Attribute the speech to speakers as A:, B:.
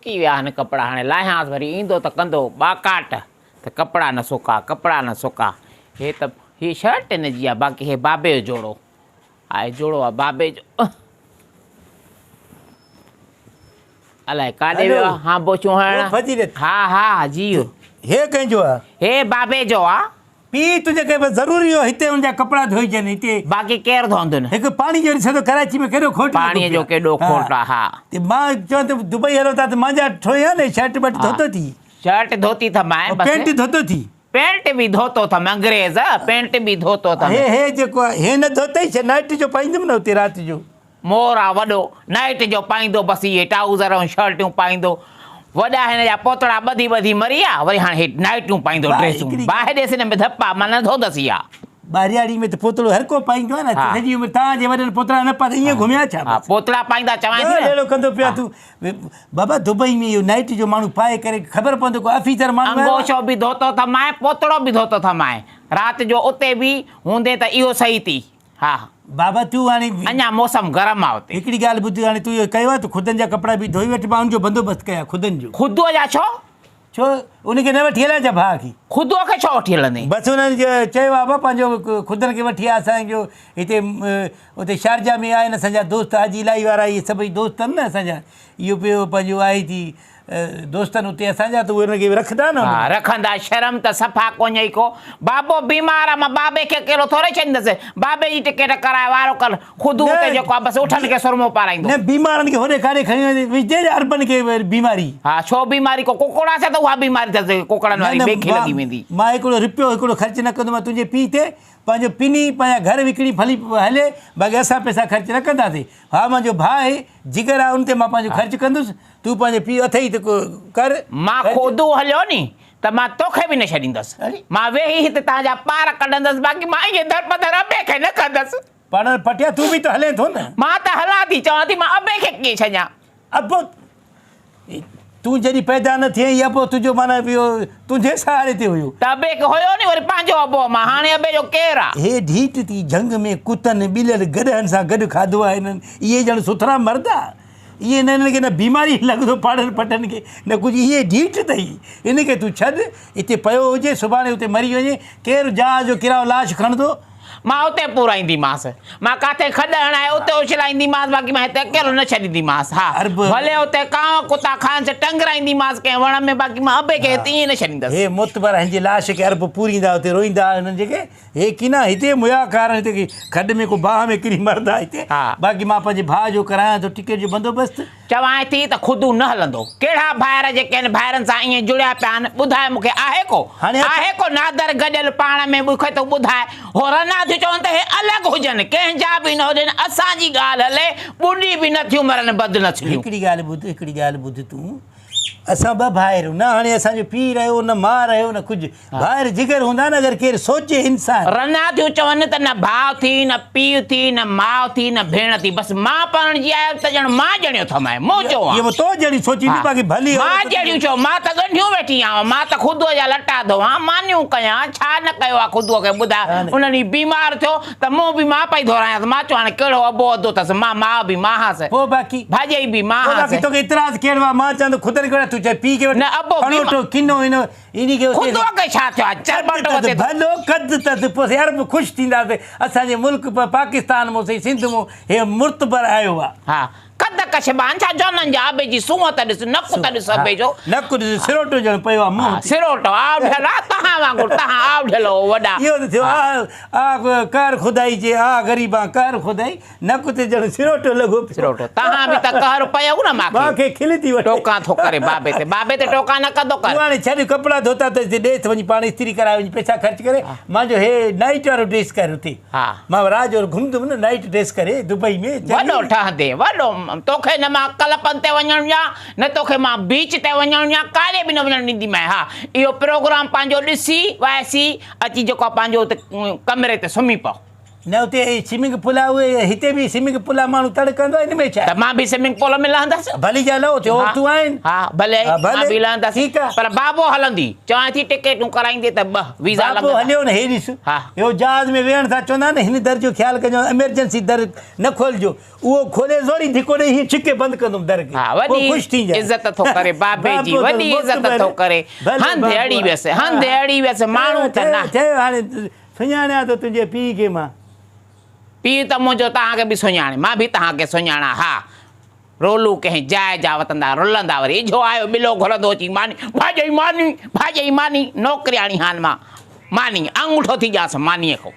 A: سڪي ويا آهن ڪپڙا هاڻي لاهيانس وري ايندو ته ڪندو ٻاڪاٽ ته ڪپڙا نه سڪا ڪپڙا نه سڪا هي ته هي شرٽ هن جي آ باقي هي بابي جو جوڙو آهي جوڙو آ بابي جو الائي ڪاڏي ويو آ ها بوچون هڻڻ ها ها جي
B: هي ڪنهن جو آ
A: هي بابي جو آ
B: پيء تنهنجي ڪري بس ضروري هو هتي ان جا ڪپڙا ڌوئجن هتي.
A: باقي ڪير ڌوئندن.
B: هڪ پاڻي جو ڏسين ٿو ڪراچي ۾ ڪيڏو کوٽ لڳو
A: پاڻي جو ڪيڏو کوٽ آ ها.
B: ته مان چوان ته دبئي هلو ٿا ته مانجا ٺوهي ها نه شرٽ ٻرٽ ڌوتو ٿي.
A: شرٽ ڌوتي ٿم بس.
B: پينٽ ڌوتو ٿي.
A: پينٽ به ڌوتو ٿم انگريز پينٽ به ڌوتو ٿم.
B: هي هي جيڪو آ هي نه ڌوتئي ڇا نائٽ جو پائيندم نه اتي رات جو.
A: مور آ وڏو، نائيٽ جو پائيندو بس اهي ٽائوزر ۽ شرٽيون پائيندو. وڏا هن جا پوتڙا ٻڌي ٻڌي مري ويا، وري هاڻي هي نائيٽيون پائيندو ڊريسون. باهه ڏيس هن ۾ ڌپ آ، مان نه ڌوندس اها.
B: ٻاهرياڙي ۾ ته پوتڙو هر ڪو پائيندو آ نه، سڄي عمر توهان جي وڏن پوتڙا نه پاتا ائين گهميا ڇا
A: بس. پوتڙا پائيندا چوانء ٿي نه.
B: اهڙو ڪندو پيو آ تون. بابا دبئي ۾ اهو نائيٽ جو ماڻهو پائي ڪري خبر پوندو ڪو آفيسر ماڻهو آيو آ.
A: انگوڇو به ڌوتو ٿمانء، پوتڙو به ڌوتو ٿمانء. رات جو اتي به هوندين ته اهو صحيح ٿي. ها.
B: بابا تون هاڻي.
A: اڃا موسم گرم آ اتي.
B: هڪڙي ڳالهه ٻڌ هاڻي تون اهو ڪيو آ ته خودن جا ڪپڙا به ڌوئي وٺ مان ان جو بندوبست ڪيان خودن جو.
A: خودوء جا ڇو؟
B: ڇو ان کي نه وٺي هلان ڇا ڀاء کي.
A: خودوء کي ڇو وٺي هلندين؟
B: بس انهن چيو آ بابا پنهنجو خودن کي وٺي آ اسان جو هتي اتي شارجا ۾ آهن اسان جا دوست حاجي الاهي وارا اهي سڀئي دوست آهن نه اسان جا اهو پيو پنهنجو آهي ٿي دوستن اتي اسان جا ته اهي انهن کي رکندا نه.
A: ها رکندا شرم ته صفا ڪونهي ڪو. بابو بيمار آ مان بابي کي اڪيلو ٿوري ڇڏيندس. بابي جي ٽڪيٽ ڪرائي وارو ڪر. خود اتي جيڪو آ بس اٺن کي سرمو پارائيندو.
B: نه بيمارن کي هوڏي ڪاڏي کڻي وڃي وجهجي يا عربن کي بيماري.
A: ها ڇو بيماري ڪو ڪڪڙ آ ڇا ته اها بيماري اٿس ڪڪڙن واري ٻئي کي لڳي ويندي.
B: مان هڪڙو رپيو هڪڙو خرچ نه ڪندومانء تنهنجي پيء تي پنهنجو پني پنهنجا گهر وڪڻي ڦلي هلي باقي اسان پئسا خرچ نه ڪنداسين. ها منهنجو ڀاء آهي جگر آ ان تي مان پنهنجو خرچ ڪندس. تون پنهنجي پيء اٿئي ته ڪر.
A: مان خودو هليو ني ته مان توکي به نه ڇڏيندس. مان ويهي هت تان جا پار ڪڍندس باقي مان ائين درپدر ابي کي نه ڪندس.
B: پاڻ پٽيا تون به ته هلين ٿو نه.
A: مان ته هلان ٿي چوان ٿي مان ابي کي ڪيئن ڇڏيان.
B: ابو تون جڏهن پيدا نه ٿئين هي ابو تنهنجو معنيٰ اهو تنهنجي سهاري تي هيو.
A: ته ابي کي هيو ني وري پنهنجو ابو مان هاڻي ابي جو ڪير آ.
B: هي ڍيٽ ٿي جهنگ ۾ ڪتن ٻلين گڏهن سان گڏ کاڌو آ هنن اهي ڄڻ سٿرا مرد آ. ايئن نه هنن کي نه بيماري لڳندو پاڙن پٽن کي نه ڪجهه ايئن ڍيٺ اٿئي ان کي تون ڇڏ اتي پيو هجي سڀاڻي اتي مري وڃي ڪير جهاز جو ڪرايو لاش کڻندو.
A: مان اتي پورائينديمانس مان ڪاٿي کڏ هڻائي اتي اڇلائينديمانس باقي مان هتي اڪيلو نه ڇڏينديمانس ها ڀلي اتي ڪانء ڪتا کانس ٽنگرائينديمانس ڪنهن وڻ ۾ باقي مان ابي کي هتي ائين نه ڇڏيندس.
B: هي معتبر هن جي لاش کي عرب پوريندا اتي روئيندا هنن جيڪي هي ڪينا هتي ميا ڪارڻ هتي ڪي کڏ ۾ ڪو باهه ۾ ڪري مردا هتي باقي مان پنهنجي ڀاء جو ڪرايان ٿو ٽڪيٽ جو بندوبست.
A: چوانء ٿي ته خودو نه هلندو. ڪهڙا ڀائر جيڪي هن ڀائرن سان ائين جڙيا پيا آهن ٻڌاء مون کي آهي ڪو؟ آهي ڪو نادر گڏيل پاڻ ۾ مون کي تون ٻڌاء. هو رنا ٿيون چون ته هي الڳ هجن ڪنهن جا به نه هجن اسان جي ڳالهه هلي ٻڏي به نه ٿيون مرن بد نسليون.
B: هڪڙي ڳالهه ٻڌ هڪڙي ڳالهه ٻڌ تون اسان ٻه ڀائر نه هاڻي اسان جو پيء رهيو نه ماء رهيو نه ڪجهه ڀائر جگر هوندا آهن اگر ڪير سوچي انسان.
A: رنا ٿيون چون ته نه ڀاء ٿي نه پيء ٿي نه ماء ٿي نه ڀيڻ ٿي بس مان پرڻجي آيس ته ڄڻ مان ڄڻيو ٿمانء منهنجو آن.
B: اهو تو جهڙي سوچيندي باقي ڀلي
A: مان جهڙيون ڇو مان ته ڳنڍيون ويٺي آهيان مان ته خودوء جا لٽا ڌوئان مانيون ڪيان ڇا نه ڪيو آ خودوء کي ٻڌاء ان ڏينهن بيمار ٿيو ته منهن به مان پئي ڌورايانس مان چيو هاڻي ڪهڙو ابو ادو اٿس مان ماء به مان هانس.
B: پوء باقي.
A: ڀاڄائي به مان
B: پوء
A: هانس.
B: باقي توکي اعتراض ڪهڙو آ مان چوان ٿو خودن کي وٺ تون چئي پيء کي وٺ
A: نه ابو
B: کڻو ٽو ڪنو هن انهي کي اتي
A: خودوء کي ڇا ٿيو آ چرٻٽ
B: قد
A: وتي
B: تت
A: ٿو.
B: ڀلو قد تت پوء سي عرب خوش ٿينداسي اسان جي ملڪ پاڪستان مون سي سنڌ مون هي مرتبر آيو آ.
A: ها قد ڪشبا آهن ڇا جونن جا ابي جي سونهن ته ڏس نڪ ته ڏس ابي جو.
B: نڪ ڏس سروٽو ڄڻ پيو آ منهن تي.
A: سروٽو آوڍيل آ تهان وانگر تهان آوڍيل هو وڏا.
B: اهو ته ٿيو آ آ قهر خدائي چي آ غريبان قهر خدائي نڪ تي ڄڻ سروٽو لڳو پيو.
A: سروٽو تهان به ته قهر پيو نه ماکي.
B: ماکي کل ٿي وٺي.
A: ٽوڪان ٿو ڪري بابي تي بابي تي ٽوڪان نه ڪندو ڪر.
B: تون هاڻي ڇڏ ڪپڙا ڌوتا اٿس ڏيس وڃي پاڻ استري ڪرائي وڃي پئسا خرچ ڪري مانجو هي نائيٽ وارو ڊريس ڪر اتي.
A: ها.
B: مان رات جو گهمندم نه نائيٽ ڊريس ڪري دبئي ۾ چڱي.
A: وڏو ٺهندين وڏو توکي نه مان ڪلپن تي وڃڻ ڏيان نه توکي مان بيچ تي وڃڻ ڏيان ڪاڏي به نه وڃڻ ڏينديمانء ها اهو پروگرام پنهنجو ڏسي وائسي اچي جيڪو آ پنهنجو اتي ڪمري تي سمهي پئو.
B: نه اتي سوئمنگ پول آهي اهي هتي به سوئمنگ پول آهي ماڻهو تڙ ڪندو آهي ان ۾ ڇا
A: ته مان به سوئمنگ پول ۾ لهندس.
B: ڀلي جا لهو اتي عورتون آهن.
A: ها ڀلي مان به لهندس.
B: ٺيڪ آهي.
A: پر بابو هلندي چوان ٿي ٽڪيٽون ڪرائيندي ته ٻه ويزا
B: لڳندا. بابو هليو نه هي ڏس اهو جهاز ۾ ويهڻ سان چوندا آهن نه هن در جو خيال ڪجو ايمرجنسي در نه کولجو اهو کولي زوري ڌڪو ڏئي هيئن ڇڪي بند ڪندم در کي
A: ها وڏي عزت ٿو ڪري بابي جي وڏي عزت ٿو ڪري هنڌ اڙي ويس هنڌ اڙي ويس ماڻهو ته نه.
B: چيو هاڻي سڃاڻيان ٿو تنهنجي پيء کي مان.
A: پيء ته منهنجو توهان کي به سڃاڻي، مان به توهان کي سڃاڻان. ها، رولو ڪنهن جاء جا وتندا رلندا وري اجهو آيو ٻلو گهرندو اچي ماني، ڀاڄئي ماني، ڀاڄئي ماني، نوڪرياڻي هان مان، ماني، آڱوٺو ٿي ڏيانس مانيء کان.